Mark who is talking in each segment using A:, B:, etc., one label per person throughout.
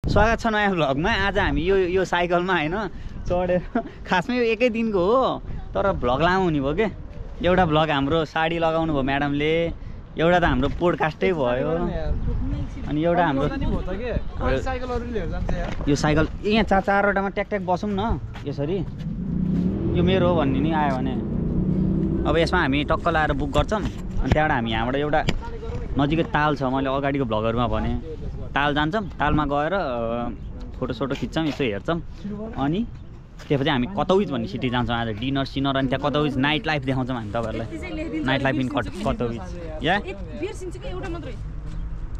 A: स्वागत छ नयाँ भ्लगमा। आज हामी यो साइकलमा हैन चढेर खासमै यो एकै दिनको हो तर भ्लग लामो हुने भयो के। एउटा भ्लग हाम्रो साडी लगाउनु भयो म्याडमले, एउटा त हाम्रो पोडकास्टै भयो अनि एउटा हाम्रो यो साइकल यहाँ चारवटामा ट्याक ट्याक बसौँ न यसरी। यो मेरो हो भन्ने नि आयो भने अब यसमा हामी टक्क लाएर बुक गर्छौँ अनि त्यहाँबाट हामी यहाँबाट एउटा नजिकै ताल छ, मैले अगाडिको भ्लगहरूमा भने ताल जान्छौँ, तालमा गएर फोटोसोटो खिच्छौँ, यसो हेर्छौँ अनि त्यसपछि हामी कतौज भन्ने सिटी जान्छौँ। आज डिनर सिनर अनि त्यहाँ कतौज नाइट लाइफ देखाउँछौँ हामी तपाईँहरूलाई। नाइट लाइफ इन कतौज। या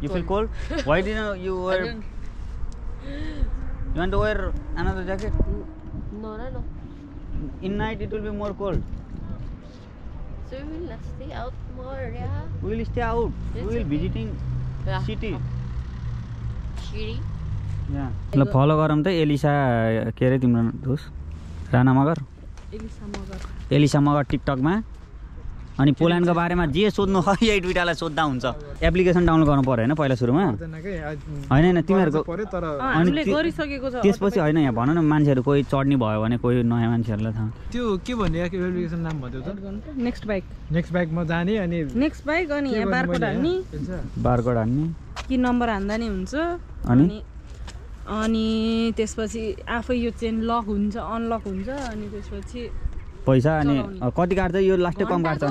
A: You feel cold? Why didn't you wear? You want to wear another jacket?
B: No.
A: In night it will be more cold.
B: So we will not stay out more, yeah?
A: We will stay out. We will visiting city.
B: Shiri?
A: Yeah. ल follow गरौँ त Elisa के अरे तिम्रो दोस्त Rana Magar, Elisa Magar टिकटकमा। अनि पोल्यान्डको बारेमा जे सोध्नु खै यही दुइटालाई सोध्दा हुन्छ। एप्लिकेसन डाउनलोड गर्नु पर्यो होइन पहिला सुरुमा? होइन तिमीहरूको अनि त्यसपछि होइन यहाँ भन न मान्छेहरू कोही चढ्ने भयो भने कोही नयाँ मान्छेहरूलाई थाहा
C: त्यो के भन्ने एप्लिकेसन नाम भन्थ्यो त?
D: नेक्स्ट
C: बाइकमा जाने अनि
D: नेक्स्ट बाइक अनि यहाँ बारकोड हान्ने कि नम्बर हान्दा नि हुन्छ। अनि त्यसपछि आफै यो चेन लक हुन्छ, अनलक हुन्छ अनि त्यसपछि
A: पैसा अनि कति काट्छ? यो लास्टै कम काट्छ नि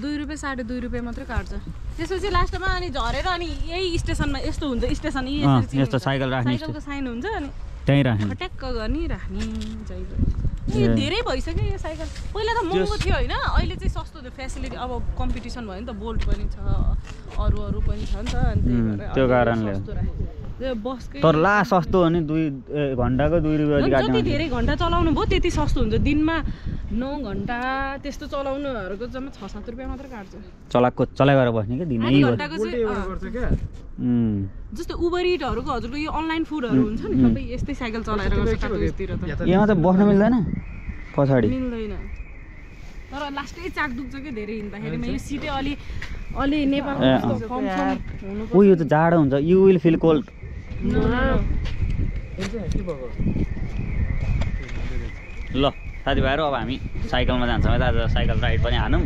D: 2 रुपियाँ 2.5 रुपियाँ मात्रै काट्छ। त्यसपछि लास्टमा अनि झरेर अनि यही स्टेसनमा यस्तो हुन्छ, स्टेसन
A: यस्तो साइकल राख्ने
D: साइकलको साइन हुन्छ अनि
A: त्यहीँ राख्ने
D: फट्याक्क गर्ने राख्ने यो धेरै भइसक्यो यो साइकल। पहिला त महँगो थियो होइन, अहिले चाहिँ सस्तो थियो फेसिलिटी। अब कम्पिटिसन भयो नि त, बोल्ट पनि छ अरू पनि छ नि त अनि
A: त्यो कारणले तर ला सस्तो हो नि 2 घन्टाको 2 रुपियाँ
D: जति धेरै घन्टा चलाउनु भयो त्यति सस्तो हुन्छ। दिनमा 9 घन्टा त्यस्तो चलाउनुहरूको जम्मा 6-7 रुपियाँ मात्र काट्छ।
A: चलाएर बस्ने क्या दिनै
D: घन्टाको चाहिँ जस्तो उबर इटहरूको हजुरको यो अनलाइन फुडहरू हुन्छ नि सबै यस्तै साइकल चलाएर गर्छ काठमाडौँतिर त।
A: यहाँ त बस्न मिल्दैन पछाडि
D: मिल्दैन तर लास्टै चाक दुख्छ के धेरै हिँड्दाखेरि। यो सिटै अलि नेपालको फर्म हुनु
A: ओ यो त जाडो हुन्छ। You will feel cold. ल साथीभाइहरू अब हामी साइकलमा जान्छौँ। आज साइकल राइड पनि हानौँ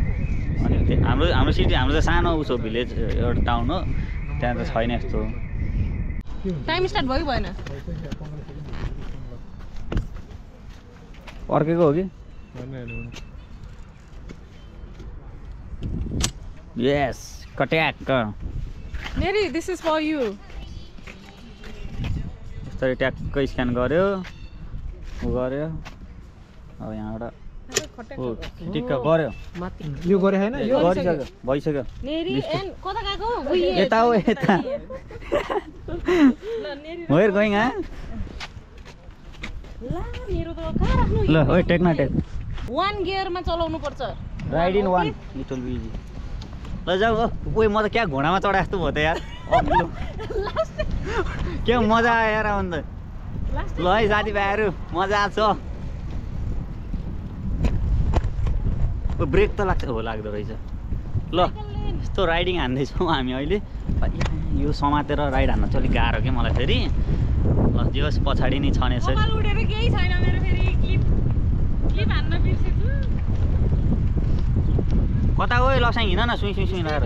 A: अनि हाम्रो सिटी हाम्रो चाहिँ सानो उसो भिलेज एउटा टाउन हो, त्यहाँ त छैन यस्तो।
D: टाइम स्टार्ट भयो भएन?
A: अर्केको हो कि? यस कट्याक
D: मेरी दिस इज फर यु।
A: यसरी ट्याक्कै स्क्यान गर्यो उ गर्यो। अब यहाँबाट टिक्क गर्यो
C: यो गरे हैन? यो
A: गरिसक्यो भइसक्यो।
D: कता गएको?
A: यता हो यता। वेयर गोइङ आ? ल ओइ टेक्न टेक
D: 1 गियरमा चलाउनु पर्छ।
A: Ride in 1 it will be easy. ल जाऊ। ओइ म त क्या घोडामा चढा जस्तो भयो त यार। के मजा आयो यार अन्त। ल है साथीभाइहरू मजा आछ। ब्रेक त लाग्छ हो लाग्दो रहेछ। ल यस्तो राइडिङ हान्दैछौँ हामी अहिले। यो समातेर राइड हान्न चाहिँ अलिक गाह्रो के मलाई फेरि। ल जे होस् पछाडि नै छन् यसरी।
D: केही छैन मेरो फेरि क्लिप हान्न बिर्सेछु।
A: कता गयो लसाङ हिँड न सुई लगाएर।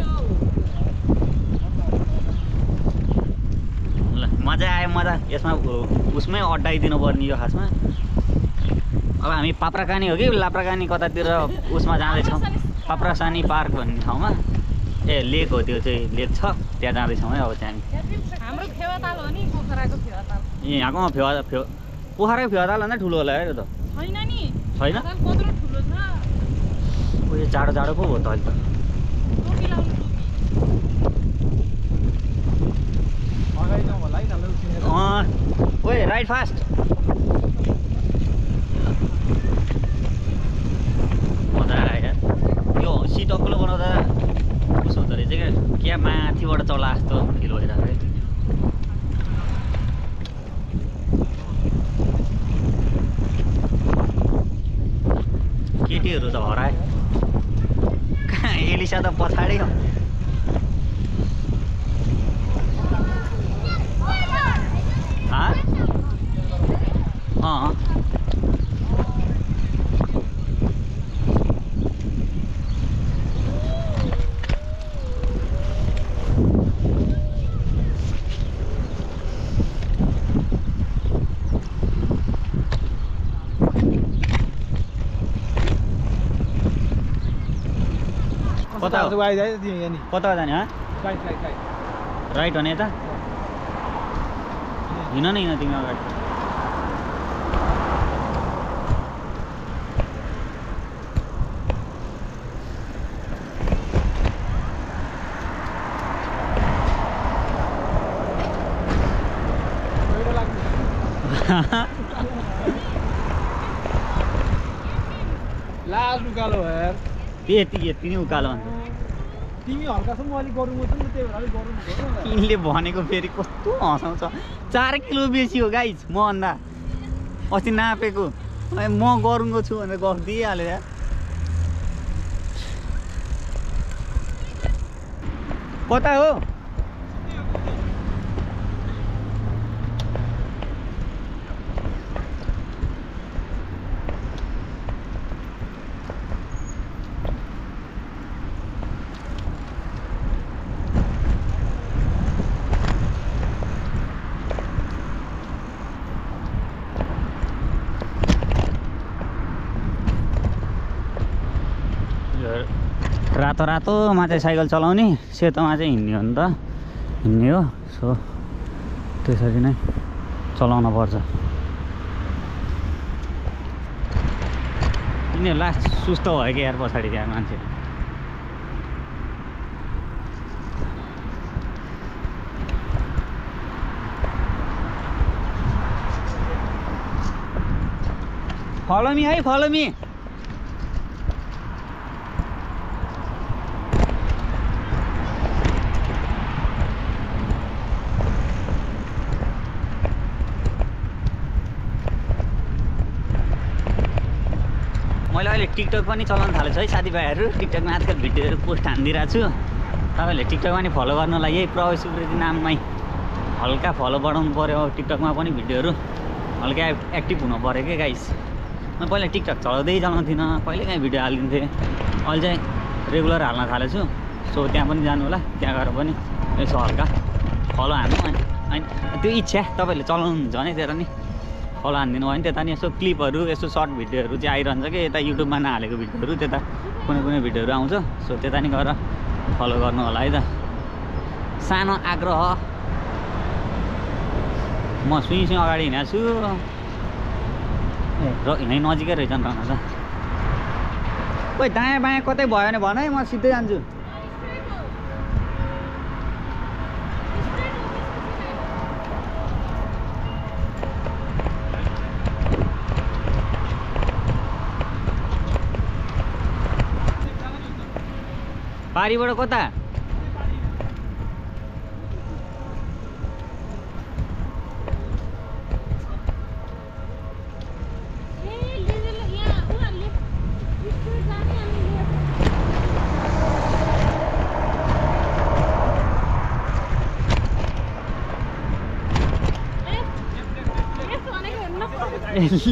A: ल मजा आयो मजा। यसमा उसमै अड्डाइदिनु पर्ने यो खासमा। अब हामी पाप्राकानी हो कि लाप्राकानी कतातिर उसमा जाँदैछौँ। पाप्रासानी पार्क भन्ने ठाउँमा लेक हो, त्यो चाहिँ लेक छ त्यहाँ जाँदैछौँ है। अब त्यहाँ
D: हाम्रो फेवाताल हो नि, पोखराको फेवाताल।
A: यहाँको पोखराको फेवाताल भन्दा ठुलो होला है त?
D: छैन नि।
A: छैन?
D: कत्रो ठुलो छ।
A: उयो जाडो पो हो त अहिले त।
D: टोपी लाउनु
C: अगाडि जाउँ होला है त।
A: ओए राइड फास्ट। मजा आयो यार। यो सिट अग्लो बनाउँदा कस्तो हुँदो रहेछ क्या माथिबाट चला जस्तो फिल भइरहेको है। केटीहरू त हराए। एलिसा त पछाडि हो। कता हो?
C: आइदियो तिमी यहाँ नि
A: कता जाने हँ
C: राइट राइट राइट
A: राइट भने यता हिँड न हिँड तिमी अगाडि
C: लास्ट उकालो यार
A: यति यति नै उकालो भन्छ
C: तिमी हल्कासम्म अलिक गरौँ छ नि त त्यही भएर अलिक गरौँ
A: यिनले भनेको फेरि कस्तो हँसाउँछ 4 किलो बेसी हो गाइस म भन्दा अस्ति नापेको म गरुङ्गो छु भनेर गफ दिइहाल्यो यार कता हो रातो रातोमा चाहिँ साइकल चलाउने सेतोमा चाहिँ हिँड्ने हो नि त हिँड्ने हो सो त्यसरी नै चलाउन पर्छ यिनीहरू लास्ट सुस्त भयो कि यार पछाडि त्यहाँ मान्छे फलो मी है फलो मी मैले अहिले टिकटक पनि चलाउन थालेको छु है साथीभाइहरू टिकटकमा आजकल भिडियोहरू पोस्ट हानिदिइरहेको छु तपाईँहरूले टिकटकमा पनि फलो गर्नलाई यही प्रवेश उप्रेती नाममै हल्का फलो बढाउनु पऱ्यो टिकटकमा पनि भिडियोहरू हल्का एक्टिभ हुनु पऱ्यो क्या गाइस म पहिला टिकटक चलाउँथिनँ कहिले काहीँ भिडियो हालिदिन्थेँ अहिले चाहिँ रेगुलर हाल्न थालेको छु सो त्यहाँ पनि जानु होला त्यहाँ गएर पनि यसो हल्का फलो हान्नु अनि त्यो इच्छा तपाईँहरूले चलाउनुहुन्छ भने त्यता नि फलो हानिदिनु भयो भने त्यता नि यसो क्लिपहरू यसो सर्ट भिडियोहरू चाहिँ आइरहन्छ कि यता युट्युबमा नहालेको भिडियोहरू त्यता कुनै कुनै भिडियोहरू आउँछ सो त्यता नि गएर फलो गर्नु होला है त सानो आग्रह म सुई अगाडि हिँडेको छु र यहीँ नजिकै रहेछ नि त खोइ दायाँ बायाँ कतै भयो भने भन है म सिधै जान्छु पारीबाट कता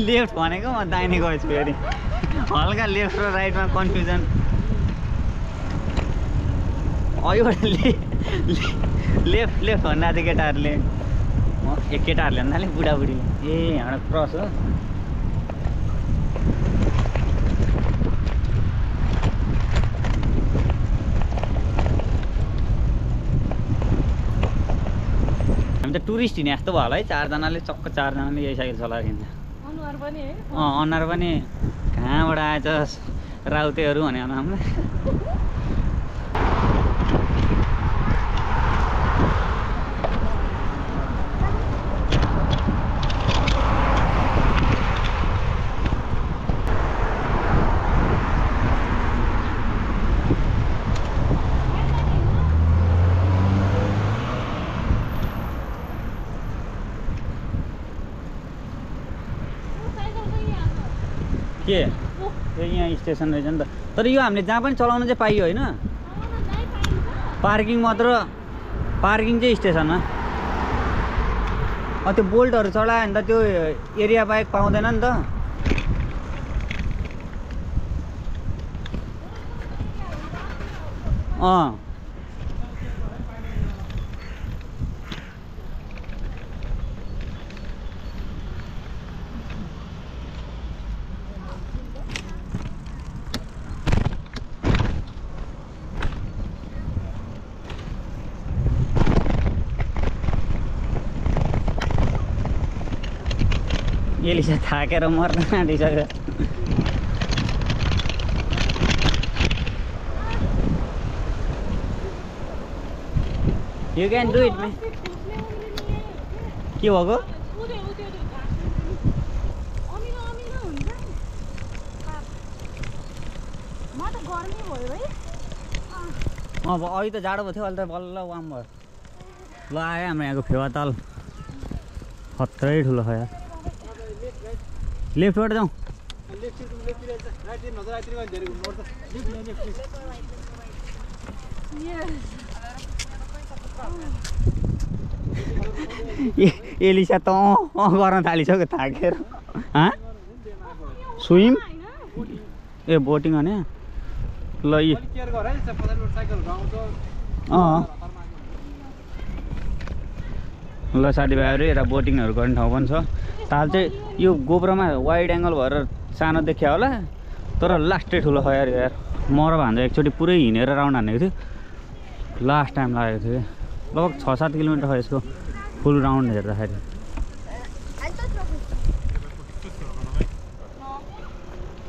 A: लेफ्ट भनेको म दाहिने गएछु फेरि हल्का लेफ्ट र राइटमा कन्फ्युजन अहिबाट लेफ्ट भन्दा चाहिँ केटाहरूले केटाहरूले भन्दा नि बुढाबुढीले ए यहाँबाट क्रस हो हामी त टुरिस्ट हिँडे जस्तो भयो होला है चारजनाले चक्क चारजनाले यही साइकल चलाएर हिँड्छ अनुहार पनि कहाँबाट आएछ राउतेहरू भने हामीलाई के यहाँ स्टेसन रहेछ नि त तर यो हामीले जहाँ पनि चलाउन चाहिँ पाइयो होइन पार्किङ मात्र पार्किङ चाहिँ स्टेसनमा त्यो बोल्टहरू चलायो भने त त्यो एरिया बाहेक पाउँदैन नि त एलिसा थाकेर मर्न आँटिसक्यो you can do it may के भएको अब अहिले त जाडो भयो थियो अहिले त बल्ल वाम भयो ल आयो हाम्रो यहाँको फेवाताल खत्रै ठुलो छ यार लेफ्टबाट जाउँ एलिसा त गर्न थालिसक्यो थाकेर स्विम ए बोटिङ भने ल ल साथीभाइहरू यता बोटिङहरू गर्ने ठाउँ पनि छ ताल चाहिँ यो गोप्रोमा वाइड एङ्गल भएर सानो देखियो होला तर लास्टै ठुलो छ यार यार म र भान्जा एकचोटि पुरै हिँडेर राउन्ड हानेको थियो लास्ट टाइम लागेको थियो लगभग 6-7 किलोमिटर छ यसको फुल राउन्ड हेर्दाखेरि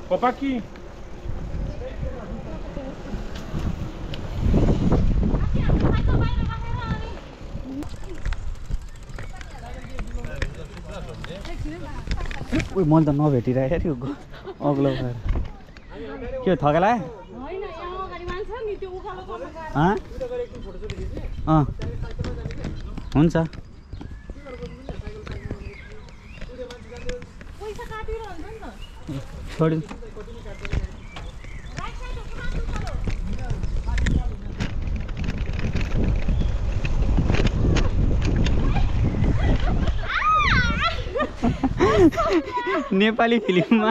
C: Chłopaki!
A: उयो मैले त नभेटिरहेको थियो अग्लो भएर के थकेला हुन्छ छोडिदिनु नेपाली फिल्ममा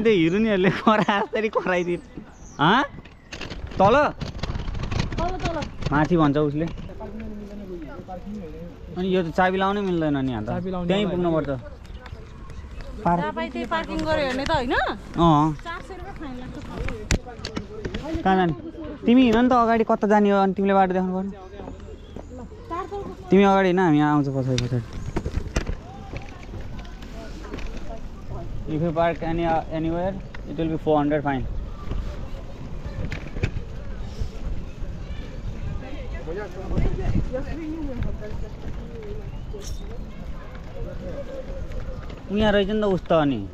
A: त्यो हिरोइनहरूले करासरी कराइदिन्छ तल माथि भन्छ उसले अनि यो त चाबी लाउनै मिल्दैन नि अन्त त्यहीँ पुग्नुपर्छ
D: पार्किङ गर्यो भने त होइन
A: कहाँ जाने तिमी हिँड नि त अगाडि कता जाने हो अनि तिमीले बाटो देखाउनु पर्ने तिमी अगाडि होइन हामी आउँछ पछाडि पछाडि If you park anywhere, it will be 400 fine. यहाँ रहेछ नि त उस त अनि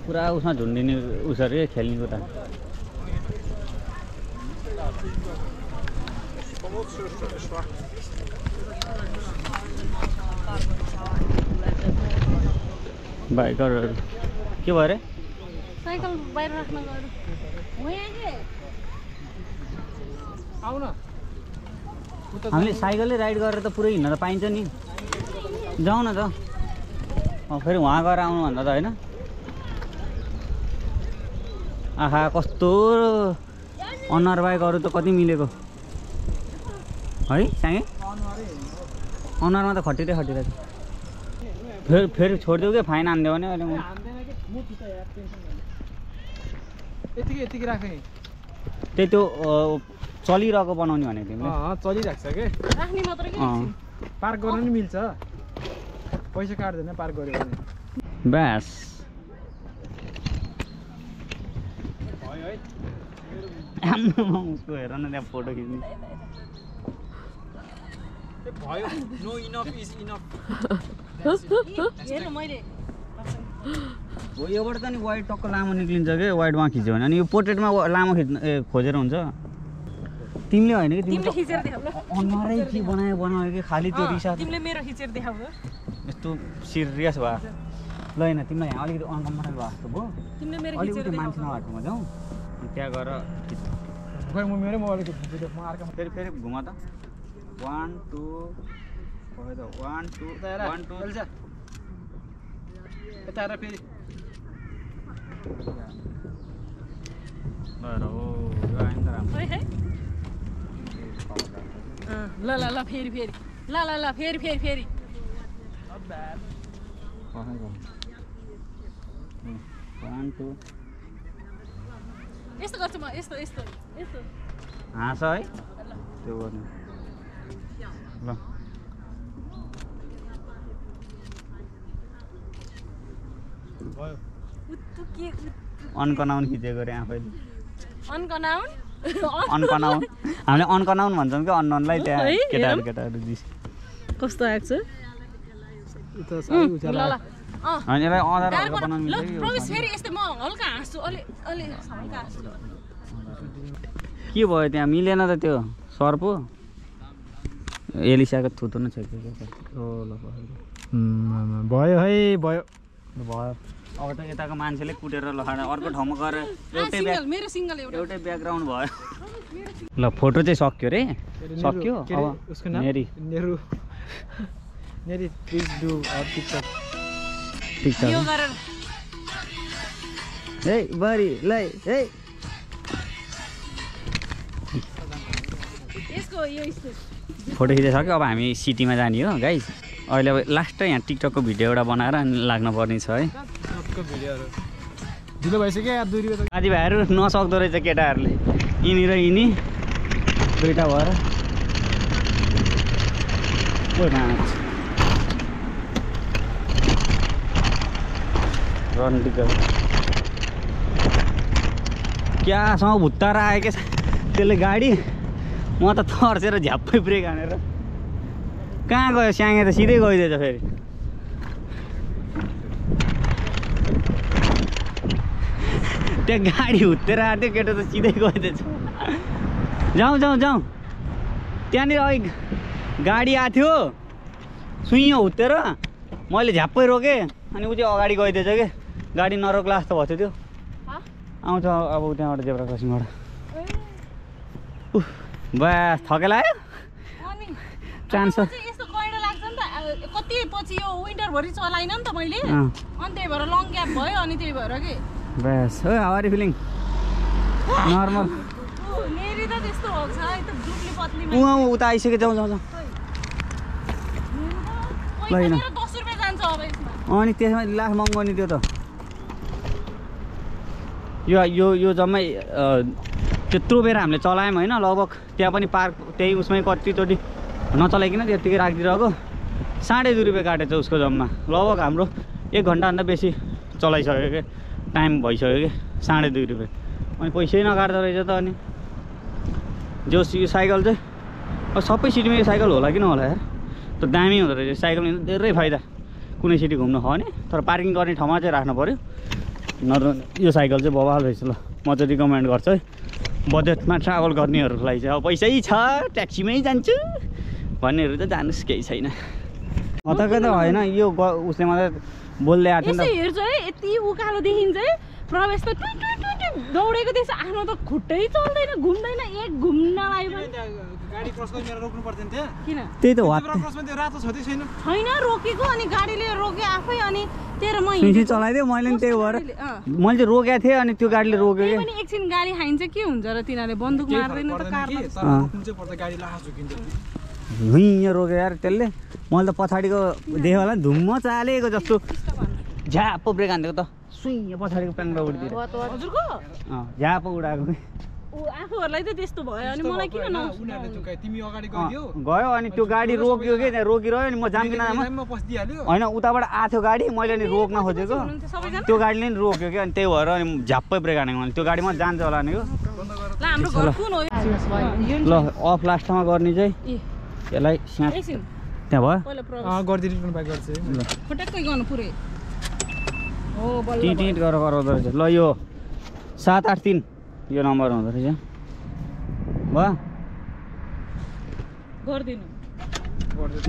A: पुरा उसमा झुन्डिने उसहरू खेल्नेको त बाइकरहरू के भयो अरे
D: साइकल बाहिर राख्न गयो
A: हामीले साइकलले राइड गरेर त पुरै हिँड्न त पाइन्छ नि जाउँ न त फेरि वहाँ गएर आउनुभन्दा त होइन आहा कस्तो अनुहार बाइक अरू त कति मिलेको है साङ्गे अनुहारमा त खटिँदै खटिरहेको फेरि छोडिदेऊ क्या फाइन हानिदियो भने अहिले
C: यतिकै राखेँ
A: त्यही त्यो चलिरहेको बनाउने भनेको तिमीले
C: चलिरहेको छ के
D: राख्ने मात्र के
C: पार्क गर्न नि मिल्छ पैसा काट्दैन पार्क गर्यो भने
A: बस उसको हेर न त्यहाँ फोटो खिच्ने
C: भयो नो इनफ इज इनफ
D: हेर मैले
A: हो योबाट त नि वाइड टक्क लामो निक्लिन्छ कि वाइडमा खिच्यो भने अनि यो पोर्ट्रेटमा लामो खोजेर हुन्छ तिमीले होइन कि
D: तिमीले खिचेर देखाउ
A: अनुहारै के बनायो कि खालि त्यो रिसा
D: तिमीले मेरो खिचेर देखाउ
A: यस्तो सिरियस भयो ल होइन तिमीलाई यहाँ अलिकति अनकम्फर्टेबल भएको जस्तो भयो
D: तिमीले मेरो खिचेर
A: अलिकति मान्छे नभएकोमा जाउँ त्यहाँ गएर
C: खै म मेरै मोबाइलको खिच्छु म अर्को
A: फेरि घुमा त 1 2 भयो त 1 2 1 2
C: चल्छ यता आएर फेरि
A: ल हो यो आइन त राम्रो
D: है ल ल ल फेरि फेरि ल ल ल फेरि फेरि फेरि
A: कसै गयो 1 2
D: यस्तो गर्छु म यस्तो यस्तो यस्तो
A: हाँस है त्यो गर्ने ल
C: भयो
D: उत्तु के
A: अनकनाउन खिचेको रे आफैले
D: अनकनाउन
A: अनकनाउन हामीले अनकनाउन भन्छौँ कि अन्नलाई त्यहाँ
D: है,
A: केटाहरू दिस
D: कस्तो आएको छ
C: यो त साह्रै
D: ल
C: उज्यालो
D: ल
A: अनि यसलाई अँधारो
D: डार
A: हल्का
D: गर।
A: बनाउनु
D: ल
A: मिल्छ कि यो
D: प्रवेश फेरि यस्तै म हल्का हाँस्छु अलि अलि हल्का हाँस्छु
A: के भयो त्यहाँ मिलेन त त्यो सर्पो एलिसाको थुतो नै छ कि ओ ल
C: भयो है भयो
A: भयो अब त यताको मान्छेले कुटेर लखाएर अर्को ठाउँमा गएर एउटै
D: सिंगल मेरो सिंगल एउटा
A: एउटै ब्याकग्राउन्ड भयो ल फोटो चाहिँ सक्यो रे सक्यो अब
C: उसको नाम
A: नेरी
C: नेहरू नेरी प्लिज डु टिकटक
A: ठिक छ
D: यो गरेर
A: है बरी ल है
D: यसको यो स्टेज
A: फोटो खिचिसक्यो अब हामी सिटीमा जाने हो गाइस अहिले अब लास्ट यहाँ टिकटकको भिडियो एउटा बनाएर अनि लाग्न पर्ने छ है
C: सबको भिडियोहरू ढिलो भइसक्यो यार 2 रुपियाँ
A: साथीभाइहरू नसक्दो रहेछ केटाहरूले यिनी र यिनी दुईवटा भएर ओ नाच रणटिकल क्यासँग भुत्ताएर आयो क्या त्यसले गाडी म त तर्सेर झ्याप्पै ब्रेक हानेर कहाँ गयो स्याङ्गे त सिधै गइदिएछ फेरि त्यो गाडी हुत्तेर आएको थियो केटो त सिधै गइदिएछ जाउँ जाउँ जाउँ त्यहाँनिर अघि गाडी आएको थियो सुइयो हुत्तेर मैले झ्याप्पै रोकेँ अनि ऊ चाहिँ अगाडि गइदिएछ कि गाडी नरोक्ला जस्तो भएको थियो आउँछ अब त्यहाँबाट जेब्रा क्रसिङबाट बस थकेला आयो
D: अनि
A: ट्रान्सफर
D: चाहिँ यस्तो गैडा लाग्छ नि त कति पछि यो विन्टरभरि चलाइन नि त मैले
A: अँ।
D: अनि त्यही भएर लङ ग्याप भयो अनि त्यही भएर के
A: बस हो how are you feeling normal
D: नेरी त त्यस्तो भएको छ है त दुब्ली पत्ली
A: उता आइसक्यो जाउँ जाउँ जाउँ ल होइन।
D: 10 रुपियाँ जान्छ अब यसमा
A: अनि त्यसमा लास्ट महँगो नि त्यो त यो यो यो जम्मै त्यत्रो बेर हामीले चलायौँ होइन लगभग त्यहाँ पनि पार्क त्यही उसमै कतिचोटि नचलाइकन त्यत्तिकै राखिदिरहेको 2.5 रुपियाँ काटेछ उसको जम्मा लगभग हाम्रो 1 घन्टाभन्दा बेसी चलाइसक्यो कि टाइम भइसक्यो कि 2.5 रुपियाँ अनि पैसै नकाट्दो रहेछ त अनि जो यो साइकल चाहिँ अब सबै सिटीमा यो साइकल होला कि नहोला यार त दामी हुँदो रहेछ साइकलमा धेरै फाइदा कुनै सिटी घुम्न हो भने तर पार्किङ गर्ने ठाउँमा चाहिँ राख्नु पऱ्यो नत्र यो साइकल चाहिँ बवाल रहेछ ल म चाहिँ रिकमेन्ड गर्छु है बजेटमा ट्राभल गर्नेहरूलाई चाहिँ अब पैसै छ ट्याक्सीमै जान्छु भन्नेहरू त जानुहोस् केही छैन अतकै त होइन यो उसले मात्रै बोल्दै आएको थियो
D: यसो
A: नि
D: हेर्छु है यति उकालो देखिन्छ है प्रवेश त टु टु टु टु दौडेको देख्छ आफ्नो त खुट्टै चल्दैन घुम्दैन एक घुम्न आयो भने
C: गाडी क्रस गरेर रोक्नु पर्दैन त्यहाँ
D: किन
A: त त्यही त हो
C: क्रसमा त्यो रातो छँदै छैन
D: छैन रोकेको अनि गाडीले रोक्यो आफै अनि तेरो म
A: सुइसी चलाइदियो मैले नि त्यही भएर मैले चाहिँ रोकेको थिएँ अनि त्यो गाडीले रोक्यो
D: त्यही
A: कि
D: पनि एकछिन गाडी हाइन्छ के हुन्छ र तिनीहरूले बन्दुक मार्दैन त कारमा
C: तर रोक्नु चाहिँ पर्छ गाडी लास झुकिन्छ
A: यहाँ रोक्यो यार त्यसले मैले त पछाडिको देखेँ होला धुम्म चालेको जस्तो झ्याप ब्रेक हान्दिएको त सुइँ पछाडिको प्याङ्रा उडिदिएर
D: हजुरको
A: झ्याप उडाएको कि
D: ऊ आफूहरूलाई त त्यस्तो भयो अनि मलाई किन
C: उनीहरूले झुकाए तिमी अगाडि गइदियो
A: गयो अनि त्यो गाडी रोक्यो कि त्यहाँ रोकिरह्यो अनि म जान्दिनँ
C: टाइममा पसिदिहाल्यो
A: होइन उताबाट आएको थियो गाडी मैले अनि रोक्न खोजेको
D: सबैजना
A: त्यो गाडीले नि रोक्यो कि अनि त्यही भएर अनि झ्याप्पै ब्रेक हानेको मैले त्यो गाडीमा जान्छ होला नि
D: ल हाम्रो घर कुन हो यो
A: ल अफ लास्टमा गर्ने चाहिँ
D: ए
A: यसलाई स्याट
D: एकछिन
A: त्यहाँ भयो
D: पहिला प्रवेश
C: गरिदिनु पनि बाइक गर्छ है
D: फटक्कै गर्नु पुरै हो बल्ल
A: टिट टिट गरेर गराउँदो रहेछ ल यो 783 यो नम्बर हुँदो रहेछ भयो
D: गर्दिनु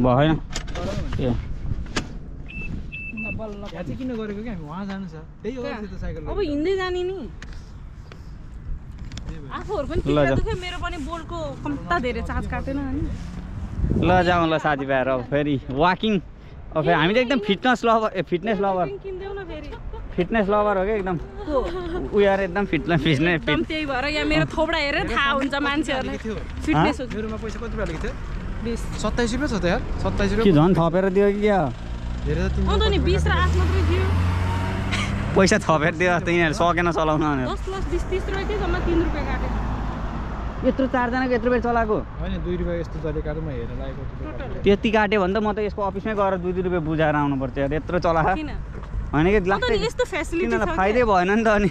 A: भएन ए
D: ल बल्ल
C: यहाँ चाहिँ किन गरेको कि हामी वहाँ जानु छ त्यही हो त्यो त साइकल
D: अब हिँड्दै जाने नि आफूहरू पनि
A: ल
D: किन
A: जा।
D: दुख्यो मेरो पनि बोल्टको कम्ता धेरै चार्ज काटेन अनि
A: ल जाउँ ल साथीभाइहरू अब फेरि वाकिङ अब फेरि हामी त एकदम फिटनेस लभर फिटनेस लभर
D: किन्देऊ न फेरि
A: फिटनेस लभर हो क्या एकदम उयो एकदम फिटनेस फिटनेस
D: एकदम त्यही भएर यहाँ मेरो थोपडा हेरेर थाहा हुन्छ मान्छेहरूलाई फिटनेस हो
C: मेरोमा पैसा कति रुपियाँ लेखेको थियो
D: 20
C: 27 रुपियाँ छ त यार 27
A: के
C: रुपियाँ
A: झन् थपेर दियो कि क्या
C: धेरै त
D: अन्त नि 20 र 8 मात्रै थियो
A: पैसा थपेर दियो त यिनीहरू सकेन चलाउन भनेर
D: 10 प्लस 20 30 रुपियाँ थियो जम्मा 3 रुपियाँ काटेन
A: यत्रो चारजनाको यत्रो बेर चलाएको
C: होइन 2 रुपियाँ यस्तो जलेकाहरू म हेरेर लागेको
A: त्यति काट्यो भने त म त यसको अफिसमै गएर 2 रुपियाँ बुझाएर आउनुपर्छ यार यत्रो चला
D: किन
A: होइन कि
D: अन्त नि यस्तो फेसिलिटी
A: तिनीहरूलाई
D: छ
A: फाइदै भएन नि त अनि